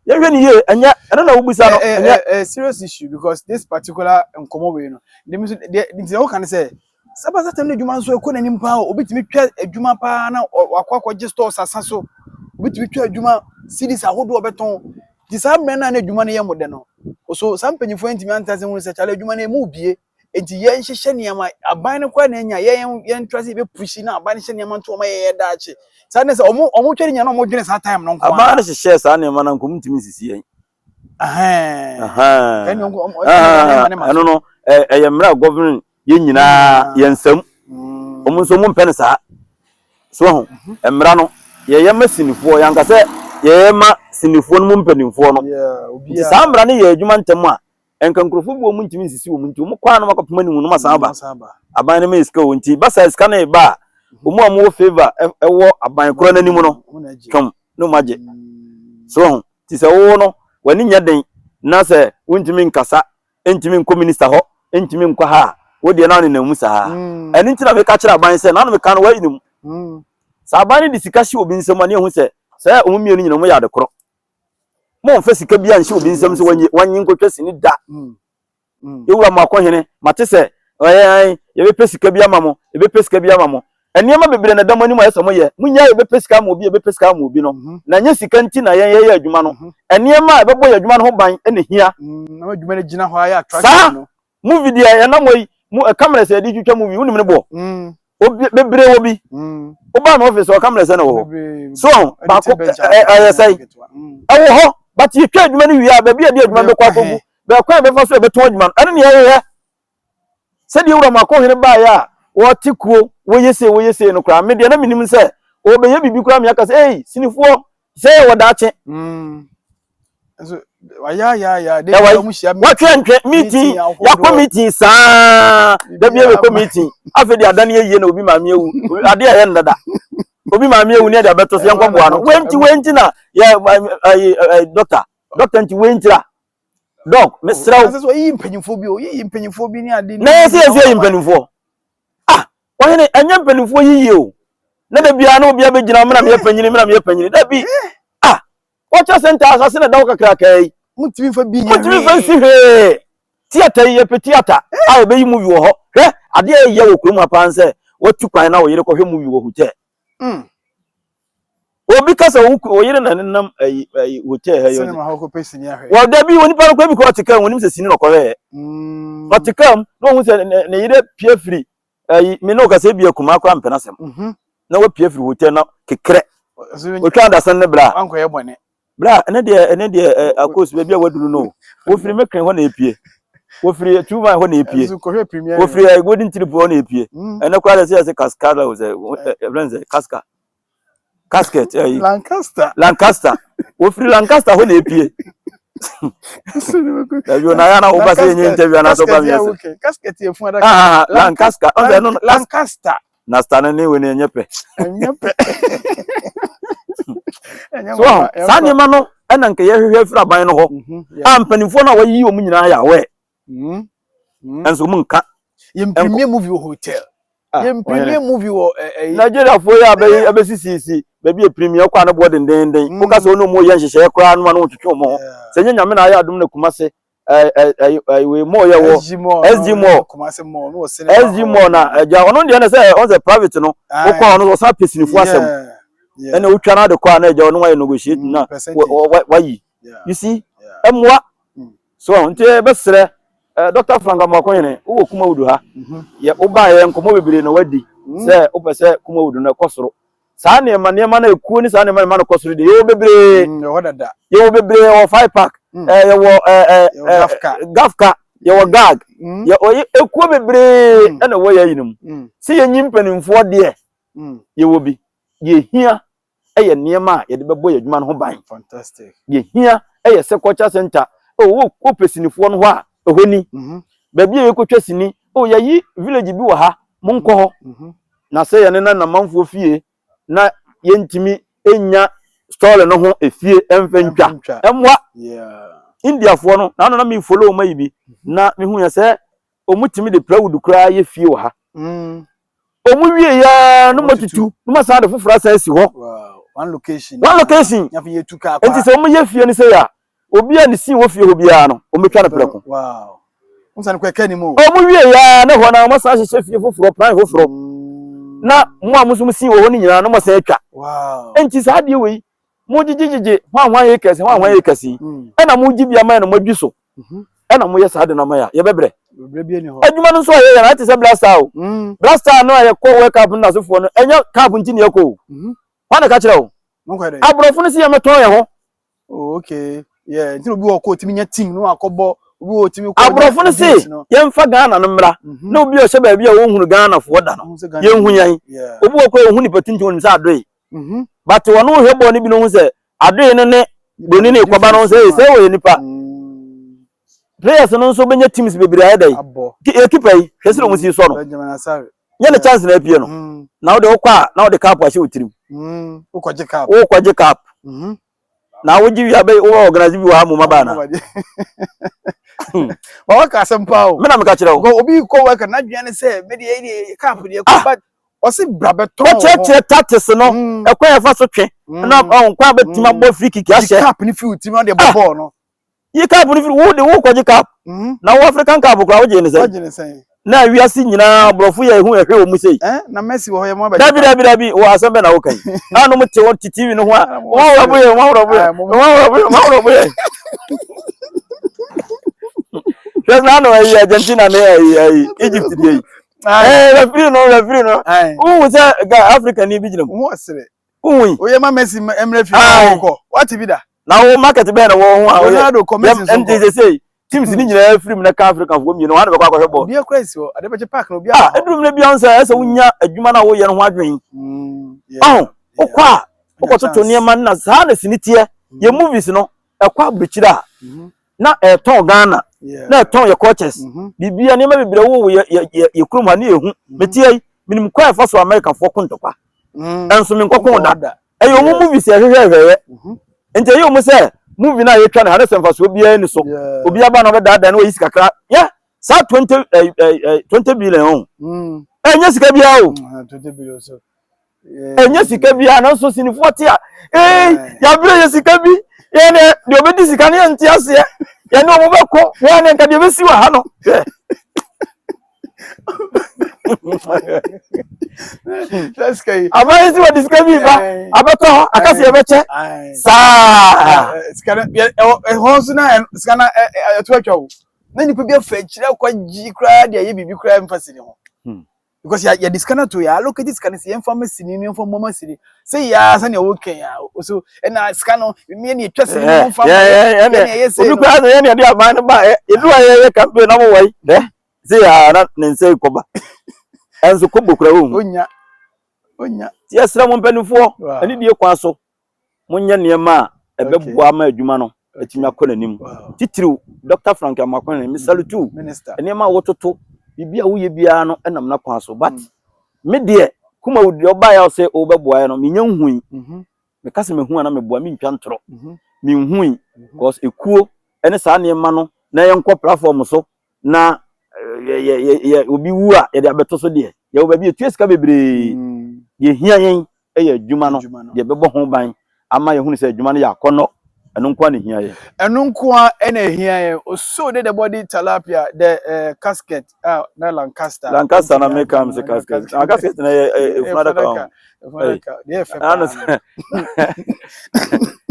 Yɛhwɛ ne yie, ɛnyɛ ɛno na wobisa no, ɛnyɛ. A serious issue because this particular nkɔmɔ wei no, dem nso deɛ nti na woka ne sɛ sábà sátɛm no adwuma nso ɛkɔ n'anim paa, obi tumi twa adwuma paa na wakɔ akɔgye stores asa so, obi tumi twa adwuma series ahodoɔ bɛtɔn. Nti saa mmerɛ no a na adwuma no yɛ mo dɛ no so, saa mpanyinfoɔ ntumi anta sɛ hu sɛ kyale adwuma no emu bie, nti yɛn hyehyɛ nneɛma aban no kora na anya yɛn yɛn tura sɛ yɛbɛ push na aban no hyɛ nneɛma nto ɔmo yɛ daakye saa ne sɛ ɔmo twɛ ne nyina na ɔmo dwene saa time no nko. Aban no hyehyɛ saa nneɛma no, nkom ntumi nsisi yɛn. Ɛno no ɛyɛ mmerɛ a govern yɛn nyinaa yɛn nsam, ɔmo nso ɔmo mpɛ no saa so ho. Mmara no yɛyɛ ma sinifoɔ, yɛanka sɛ yɛyɛ ma sinifoɔ no mu mpanimfoɔ no. Nti saa mmara no yɛ adwuma ntɛm a, nka nkurɔfoɔ bi wɔ mu ntumi nsisi wɔn, nti wɔn kɔ a na wɔakɔpem anim no asan aba. Aban no ma yɛ sika wɔ, nti basa sika no ba a, wɔn a wɔwɔ favour ɛwɔ aban korɔ n'anim no twɛm na wɔn agye so ho. Nti sɛ wo no w'ani nyɛ den na sɛ wontumi nkasa, ntumi nkɔ minister hɔ, ntumi nkɔ ha a, wo deɛ na nenam mu saa. Ɛno nti na meka kyerɛ aban sɛ na meka no wayi ne mu sɛ aban no de sika hyɛ obi nsam a, ne ehu sɛ sɛ wɔn mmienu nyina wɔn yɛ ade korɔ. Momfa sika bi anhyɛ obi nsam sɛ wɔnye wɔnye nkotwa sini da. Yɛwura mo akɔhene mate sɛ ɛyɛ yɛbɛpɛ sika bi ama mo, yɛbɛpɛ sika bi ama mo. Nneɛma bebree na ɛda mo anim a ɛsɛ mo yɛ. Munya yɛbɛpɛ sika ama obi, yɛbɛpɛ sika ama obi no na nyɛ sika nti na yɛn yɛyɛ adwuma no. Nneɛma a ɛbɛbɔ yɛ adwuma no ho ban na hia. Na adwuma no gyina hɔ ayɛ attraction saa no. Movie deɛ yɛnam hɔ yi mu cameras a yɛde twitwa movie, wonim ne boɔ obi bebree wɔ bi. Wobaa me office wɔ cameras na wɔ hɔ so baako ɛyɛ sɛn ɛwɔ hɔ, but yɛtwa adwuma no wie a, baabi a yɛde adwuma no bɛkɔ akɔgu, bɛkɔ a yɛbɛfa so yɛbɛtɔn adwuma no, ɛno ne yɛhwehwɛ. Sɛdeɛ wura mu akɔhene baeɛ a wɔte kuo wɔyɛ sei wɔyɛ sei no koraa, me deɛ na menim sɛ wɔbɛyɛ biribi koraa. Meaka sɛ ei, sinifoɔ sɛ yɛwɔ daakye. Wɔtwe ntwe meeting, yɛakɔ meeting saa da bi yɛkɔ meeting, afei de adane yie na obi maame awu, adeɛ a ɛyɛ no dada, obi maame awu ne yɛde abɛto so yɛnkɔboa no. Wenti wenti na yɛ ayi ayi doctor doctor nti wentira doc, mesrɛ wo. Oyiyi mpanyinfoɔ bi, oyiyi mpanyinfoɔ bi ne ade. Na yɛ sɛ yɛsɛ yɛ mpanimfoɔ ah, ɔhene, ɛnyɛ mpanimfoɔ yiyie o, na da biara na obiara bɛgyina mena meyɛ panyini, mena meyɛ panyini da bi ah, wɔkyerɛ sɛ nta asase na da wo kakraka yi. Mutumi nfa bi nyɛ. Mutumi nfa nsi hwee. Theatre yi, yɛpɛ theatre a yɛbɛyi movie wɔ hɔ. Hwɛ adeɛ a ɛyɛ wɔ kurom ha paa sɛ watu kwan na wo yere kɔhwɛ movie wɔ hotel. Obi kasa wo yere na nenam ayi ayi hotel ha yi. Cinema hɔ kɔpɛ sini ahwɛ. Wɔ da bi onipa no kɔ bi kɔ ɔte kaa mu, onim sɛ sini na ɔkɔhwɛ. Ɔte kaa mu na ohun sɛ ne yere pie firi ayi me ne ɔkasa bi akuma akora mpɛ n'asɛm. Na wapie firi hotel na kekrɛ. Otwa adasan ne bra. Wankɔyɛ bɔne. Bra, ɛne deɛ ɛ akos baabi a waduru no, wofiri mekren hɔ na epie, wofiri tuvan hɔ na epie, wofiri ɛ Golden Trip hɔ na epie. Ɛnɛ koraa sɛ yɛsɛ kaskada o, sɛ ɛ ɛfrɛ sɛ kaska casket ɛyi. Lancaster. Lancaster, wofiri Lancaster hɔ na epie. Dabi o, na yà na wo ba sɛ yɛnyɛ interview anaasɛ ɔba mi ɛsɛ. Casket yɛ fun adaka. Ah, Lancaster ɔsɛ ɛno. Lancaster. Na star no ne wo ne ɛnyɛ pɛ. Ɛnyɛ pɛ. So saa nneɛma no ɛna nka yɛhwehwɛ firi aban no hɔ a, mpanimfoɔ no a wɔayiyi wɔn nyinaa yɛ awɛ ɛnso wɔn nka. Yɛn premier movie wɔ hotel. Yɛn premier movie wɔ ɛyi. Nigeriafoɔ yi a abɛyi abɛsisisi baabi yɛ premier kɔ a, ne boɔ dendenden. Woka sɛ wɔn ne wɔn yɛ nhyehyɛeɛ koraa no ma no wɔtwitwi wɔn ho sɛ nyɛ Nyame na ayɛ adom na Kumase ɛ ɛ ɛ ɛ wei mall yɛ wɔ SG Mall, SG Mall na ɛgya ɔno deɛ na sɛ ɔn sɛ private no wokɔ ɔno ɔsan pɛ sinifoɔ asɛm ɛna wotwa no ade kɔ a, na ɛgya ɔno wayɛ negotiate na wayi, you see, ɛmmoa so. Nti ɛbɛsrɛ Dr. Frank Amoakohene, wowɔ Kumawood ha, yɛ wobaeɛ nkɔmmɔ bebree na wadi sɛ wopɛ sɛ Kumawood no ɛkɔ soro. Saa nneɛma no ekuo ne saa nneɛma no kɔ soro deɛ, yɛwɔ bebree, yɛwɔ bebree wɔ five park, yɛwɔ ɛɛ ɛɛ Gafka, yɛwɔ GAG, yɛ ɔyɛ ekuo bebree ɛna ɛwɔ yɛn ayinom sɛ yɛnyi mpanimfoɔ deɛ, yɛwɔ bi. Deɛ hia ɛyɛ nneɛma a yɛde bɛbɔ yɛn adwuma no ho ban. Deɛ hia ɛyɛ sɛ culture center o, wo wopɛ sinifoɔ no hɔ a, ɛhɔ ni baabi a yɛkɔtwa sini o, yɛyi village bi wɔ ha, monkɔ hɔ. Na sɛ yɛne na namanfoɔ fie na yɛntumi nya. story no ho efie ɛmfa ntwa ɛmmoa. Indiafoɔ no na ano na me follow wɔn ayi bi na mehu yɛ sɛ wɔn tumi de plywood koraa yɛ fie wɔ ha. Wɔn wie ya no mo tutu no mo san de foforɔ asan asi hɔ. One location. One location. Nti sɛ wɔn yɛ fie no sɛ yɛ a, obi a ne sin wɔ fie hɔ biara no, wɔn bɛtwa no prɛko. Wɔn wie ya ne hɔ na wɔn asan ahyehyɛ fie foforɔ, plan foforɔ. Na mo a mo nso mo sin wɔ hɔ no nyinaa no mo asan atwa. Nti saa adeɛ wei mo gyegyegyegye hwan hwan acres, hwan hwan acres yi, ɛna mo gye bi ama yɛ na mo adwi so, ɛna mo yɛ saa de no ama yɛ a, yɛbɛbrɛ. Adwuma no nso a yɛyɛ no ayɛ te sɛ Black Star o. Black Star no a yɛkɔ World Cup no n'asefoɔ no, ɛnyɛ cup nti na yɛkɔ o. Hwan na ka kyerɛ wo? Aborɔfo no sɛ yɛmɛtɔn yɛn ho. Oh, okay. Yeah, nti obi wɔ kɔ otimi nya team no akɔbɔ, obi wɔ otimi kɔ. Aborɔfo no se yɛmfa Ghana no mmra na obi a ɔhyɛ baabi a wɔnhunu Ghanafoɔ da no, yɛnhu yɛn. Obi wɔ kɔ a ɔhu nipa tuntum, onim sɛ adoe. But wɔn hwɛ bɔɔl no bi no hu sɛ adoe no ne broni ne kɔba no sɛ sɛ wɔyɛ nipa. Players no nso bɛnya teams bebree ayɛ dɛ. Keeper yi, hwɛ sɛ wɔn si sɔ no. Nyɛ ne chance na apie no. Na wode wokɔ a na wode cup ahyɛ wo tirim. Wokɔgye cup. Wokɔgye cup. Na wogye wie abɛ wowɔ organize bi wɔ ha mo ma baa na. Wa waka asɛm paa o. Me na meka kyerɛ wo. Obi kɔ work na adwene ne sɛ me deɛ deɛ cup deɛ kɔ, but ɔsi bra bɛtɔn. Wɔkyerɛkyerɛ tactics no, ɛkwan yɛfa so twe na ɔnkwan bɛtumi abɔ free kick ahyɛ. Cup ne fi wo tirim na de bɔ bɔɔl no. Yi cup no firi wo de wo kɔgye cup. Na wo African cup koraa wogye ne sɛn? Na wiase nyinaa aborɔfo yɛ ehu ɛhwɛ wɔ mu sei. Na Messi wɔ hɔ yɛ mo abɛgye. Dabi dabi dabi, wɔ asɛm bɛ na woka yi. Na nom te wɔn te TV no ho a, wɔn awura bo yɛ, wɔn awura bo yɛ, wɔn awura bo yɛ, wɔn awura bo yɛ. Hwɛ na ano ayi Argentina ne ayi ayi Egypt deɛ yi. Referee no, referee no. Wohu sɛ ga Africa ni bi gyina mu. Wo sere. Wohu yi. Oyɛ ma Messi mmerɛ fi na wɔkɔ. Wate bi da. Na wo market bɛn na wɔ ho a. Ronaldo kɔ, Messi nso kɔ. Nti sɛ sei teams ni nyinaa firi mu na ka Africa foɔ mmienu wɔn na bɛkɔ akɔhwɛ bɔɔl. Obi akura esi hɔ ade bɛkye park na obi aba hɔ. Eduru mmerɛ bi ahun sɛ ɛsɛ wonya adwuma na woyɛ no ho adwene. Ɔho wokɔ a wokɔtoto nneɛma na saa na sini teɛ. Yɛ movies no ɛkɔ aburukyire a na ɛtɔn Ghana na ɛtɔn yɛ cultures. Biribiara nneɛma bebree wɔ yɛ yɛ yɛ kurom ha ne yɛ hu. Metie yi, menim kwan ɛfa so Americafoɔ ko ntɔkwa. Ɛnso me nkɔko da. Ɛyɛ ɔmo movies ɛhwehwɛ hwɛyɛ. Nti ɛyɛ ɔmo sɛ movie no a yɛtwa no ha ne sɛ mfasoɔ biara ni so. Obi aba na ɔbɛdaadaa na wayi sika kakra. Yɛ saa 20 20 billion o. Ɛnyɛ sika biara o. Ɛnyɛ sika biara, nanso sinifoɔ te a ee yɛabrɛ yɛ sika bi, yɛn ne deɛ ɔbɛdi sika no yɛnte aseɛ, yɛne ɔmo bɛkɔ, yɛn ne nka deɛ bɛsi wɔ ha no. Hwɛ. Aban si wɔde sika bi ba abɛtɔ hɔ akasi ɛbɛkyɛ saa. Sika no ɛhɔ nso na sika no ɛto atwa o, na nipa bi afa akyire akɔ gyi koraa de ayɛ biribi koraa mfa sini ho, because yɛ yɛde sika no to yɛ allocate sika no sɛ yɛmfa ma sini no, yɛmfa mmɔ ma sini sɛ yɛ sɛnea wɔkɛn a so ɛna sika no mmea ne yɛtwa sini no mfa ma yɛ yɛ yɛ sɛ obi koraa sɛ yɛne yɛde aban no ba yɛdu a yɛyɛ campaign na mowɔ yi ɛ sɛ yɛ na ne nsa yi kɔba ɛnso kɔbɔ kura wɔ hu. Onya onya. Nti yɛsrɛ mo mpanimfoɔ, ɛne die kwan so monyɛ nneɛma a ɛbɛboa ama adwuma no atumi akɔ n'anim, titiriw Dr Frank Amoakohene, me salute. Nneɛma a wototo biribi a woyɛ biara no ɛnam n'akwan so, but me deɛ kuma wo deɛ ɔbaeɛ a ɔsɛ wobɛboa yɛ no, menya nhui. Meka sɛ mehu a na meboa, mentwa ntorɔ, menhui because ekuo ɛne saa nneɛma no na yɛnkɔ platform so na yɛ yɛ yɛ obi wu a yɛde abɛto so deɛ, yɛwɔ baabi yɛtua sika bebree. Deɛ hia yɛn yɛ adwuma no deɛ bɛbɔ ho ban ama yɛhunu sɛ adwuma no yɛ akɔnnɔ. Ɛno nko a na hia yɛn. Ɛno nko a ɛna ehia yɛn. Oso de the body tilapia, the casket ah na Lancaster. Lancaster na meka m sɛ casket na casket na yɛ efunu adaka ho. Efunu adaka deɛ yɛ fɛ paa.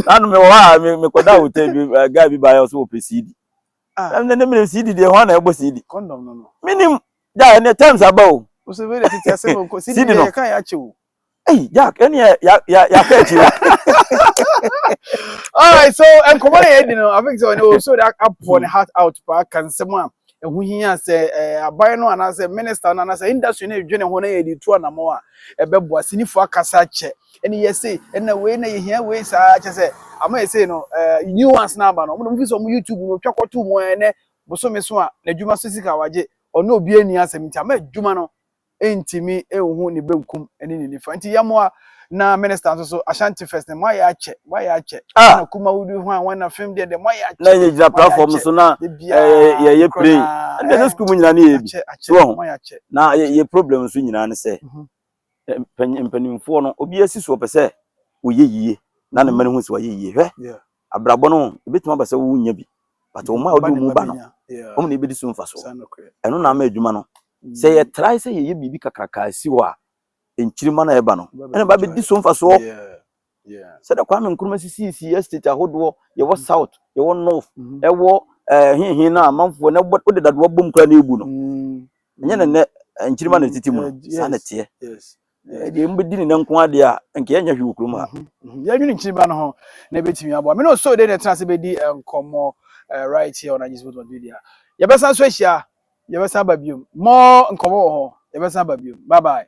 Nanu mewɔ hɔ a mekɔda hotel bi, guy bi baayɛ ɔsɛ wɔpɛ CD. Ɛnna ne mene CD deɛ hɔ na ɛbɔ CD. Condom no. Minim gya ɛnɛ times aba o. Oso bi de tete asɛm nko CD no yɛ kan yɛ akyɛ o. Hey Jack, ɛni yɛ ya ya ya kɛ akyi. Alright, so nkɔmɔ na yɛ di no, I think so ɔne oso de apɔ ne heart out paa ka nsɛm a ɛho hia sɛ aban no anaasɛ minister no anaasɛ industry no edwene ho na yɛde tu anamɔ a ɛbɛboa sinifo akasa kyɛ ɛne yɛ se ɛna wei na yɛhia wei saa kyɛ sɛ ama yɛ se no new ones na aba no, ɔmo na ɔmo fi sɛ ɔmo YouTube no otwa kɔto mu ɛnɛ bosome so a n'adwuma so sika wagye ɔne obi ani asɛm, nti ama adwuma no ntumi nhu ne benkum ne ne nifa, nti yɛmoa. Na minister nso so, Ashanti Fest no, moayɛ akyɛ, moayɛ akyɛ. Ah! Na Kumawood ho a wɔn na film deɛ deɛ moayɛ akyɛ. Na yɛgyina Moayɛ platform akyɛ. so na De biara yɛyɛ korɔ play. naa, Ɛnna sɛ sukuu mu nyinaa ne yɛ bi. Akyɛ akyɛ. So wɔ ho. Moayɛ akyɛ. Na yɛ problem nso nyinaa ne sɛ mpanimfoɔ no, obi asi so ɔpɛ sɛ ɔyɛ yie na ne mma no hu sɛ wayɛ yie. Hwɛ, abrabɔ no ebɛtumi aba sɛ wonya bi, but wɔn a Ba wode ne mu mma ba no bɛnya. wɔn na ebɛdi so mfasoɔ. Saa nokorɛ. Ɛno na ama adwuma no sɛ yɛtrae sɛ yɛyɛ biribi kakraka si hɔ a, nkyirima no a ɛba no Ba ɛna ba bɛ bɛdi so mfasoɔ. Sɛdeɛ Kwame Nkrumah sisiisi estate ahodoɔ, yɛwɔ south, yɛwɔ north, ɛwɔ hehe na amanfoɔ na wode dadoa bom koraa na ebu no. Ɛnyɛ ne nnɛ nkyirima na tete mu no saa na teɛ. Deɛ mbɛdi ne nko adeɛ a nka yɛnyɛ hwee wɔ kurom ha. Yɛdwene nkyiriba no ho na ɛbɛtumi aboa me ne Osode ne ɛtena ase bɛdi nkɔmmɔ right here on Agye Sports Media. Yɛbɛsan so ahyia, yɛbɛsan aba biom, more nkɔmmɔ wɔ hɔ, yɛbɛsan aba biom. Bye bye.